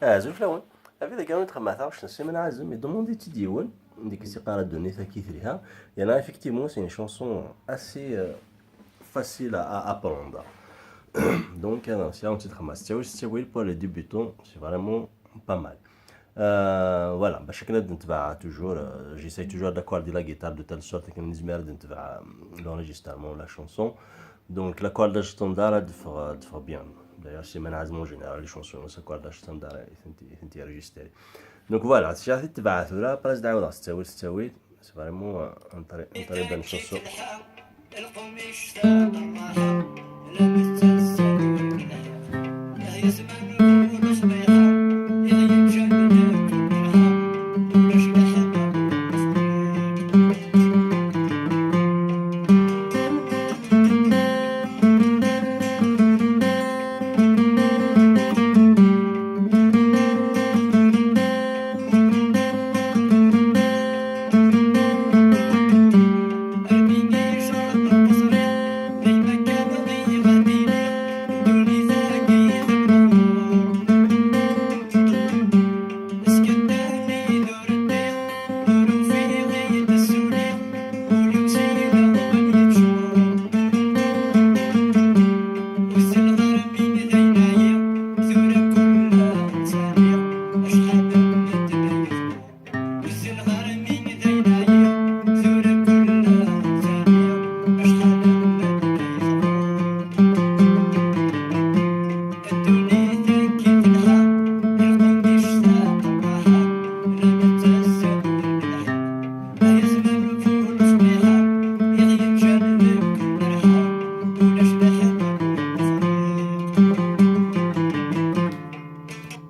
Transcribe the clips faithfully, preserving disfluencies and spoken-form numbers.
Azul fell-awen. Avi dagi i d-xemmeɣ taɣect n Simen Azem, i demande-itt-id yiwen, deg i s-iqqar ddunit akka i telha. Yerna effectivement, c'est une chanson assez euh, facile à, à apprendre. Donc, euh, si on titre ma c'est aussi oui pour les débutants, c'est vraiment pas mal. Euh, voilà, bah, chacun de toujours, euh, j'essaye toujours d'accorder la guitare de telle sorte que nous de l'enregistrement, la chanson. Donc, l'accord standard, elle fait bien. D'ailleurs, c'est maintenant en général, les chansons, c'est l'accord standard, ils sont enregistrés. Donc voilà, si tu vas là, pas d'avoir, c'est oui, c'est oui. C'est vraiment euh, un très, une très bonne chanson.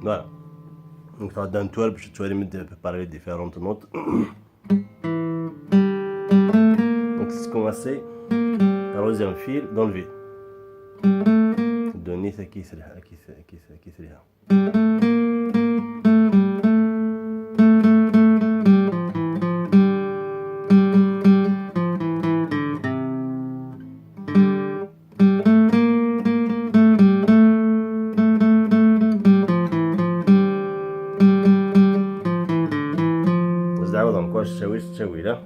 Voilà. Donc, ça va dans tout, je suis allé mettre préparer les différentes notes. Donc, c'est commencé par le deuxième fil dans le vide. Donner ça qui serait, qui serait, qui serait, qui serait. Zdaw d amkar s ttawil s ttawil, ah.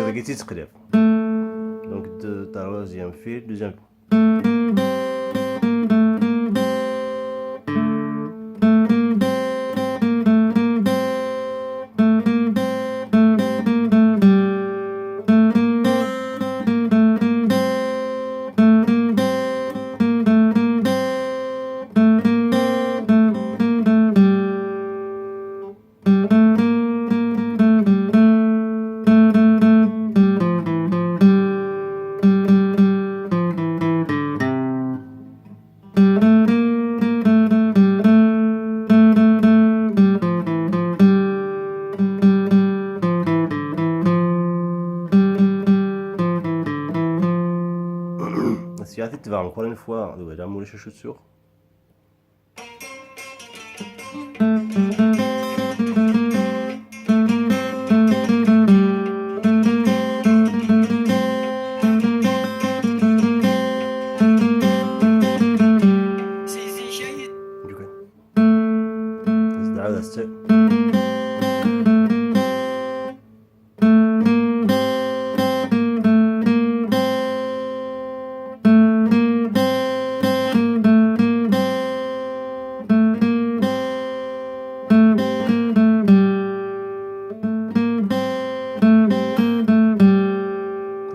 Dagi i tt-id-teqlib. Donc, de, troisième fil, deuxième. Sya titbeɛ encore une fois, d wala ma ulac acu ttuɣ.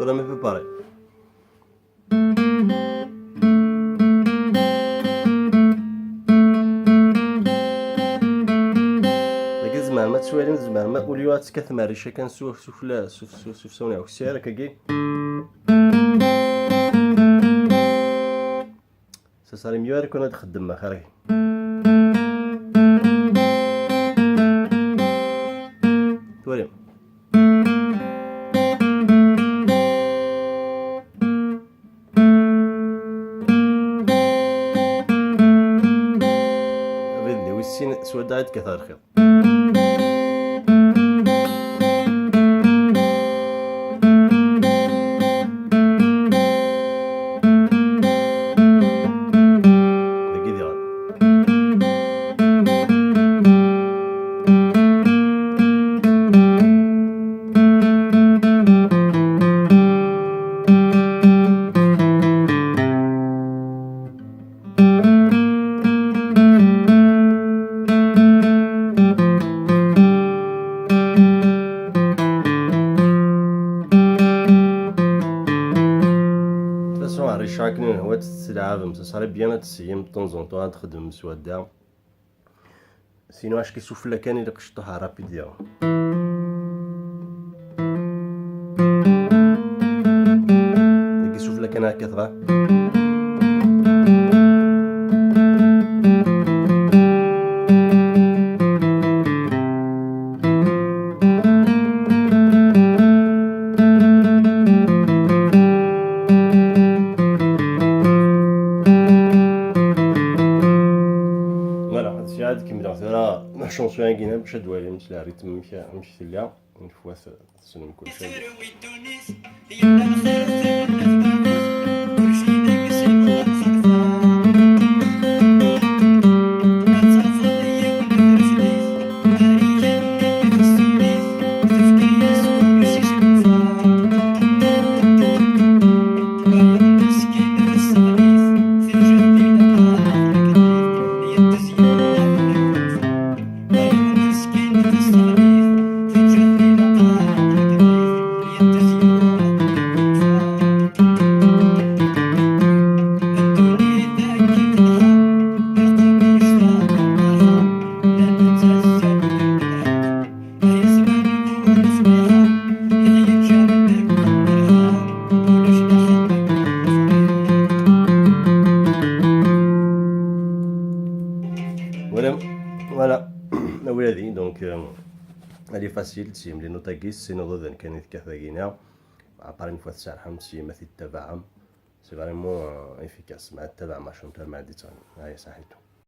Tura mi préparé. Dagi tzemrem ad twalim, tzemrem ad, ulyu ad tekkatem rrica kan s ufella, s uf-, s uf-, s ufsawen akessar, akkagi. S Ça serait mieux كون ad xeddem axir. Twalim. Abrid-nni wis sin, s wadda i d-kkateɣ lxiḍ. Dagi diɣen. De toute façon, ar icakken ad tettleɛbem, ça serait bien ad tessiyem de temps en temps ad txedmem s wadda. Sinon, acki sufella kan i lqecṭuḥ rapide diɣen. Dagi sufella kan akka tɣa. Voilà, ad sɛiɣ ad kemmleɣ tura la chanson-agi bac ad twalimt la rythme amek, amek tella. Une fois tessnem kulci. Voilà, voilà. Awladi, donc, euh, elle est facile, c'est les notes à guise, c'est nos deux qui est dagina. Après, une fois ça, c'est ma petite taverne. C'est vraiment, euh, efficace. Ma taverne, machin, taverne, ma dit ça. Allez, ça aide.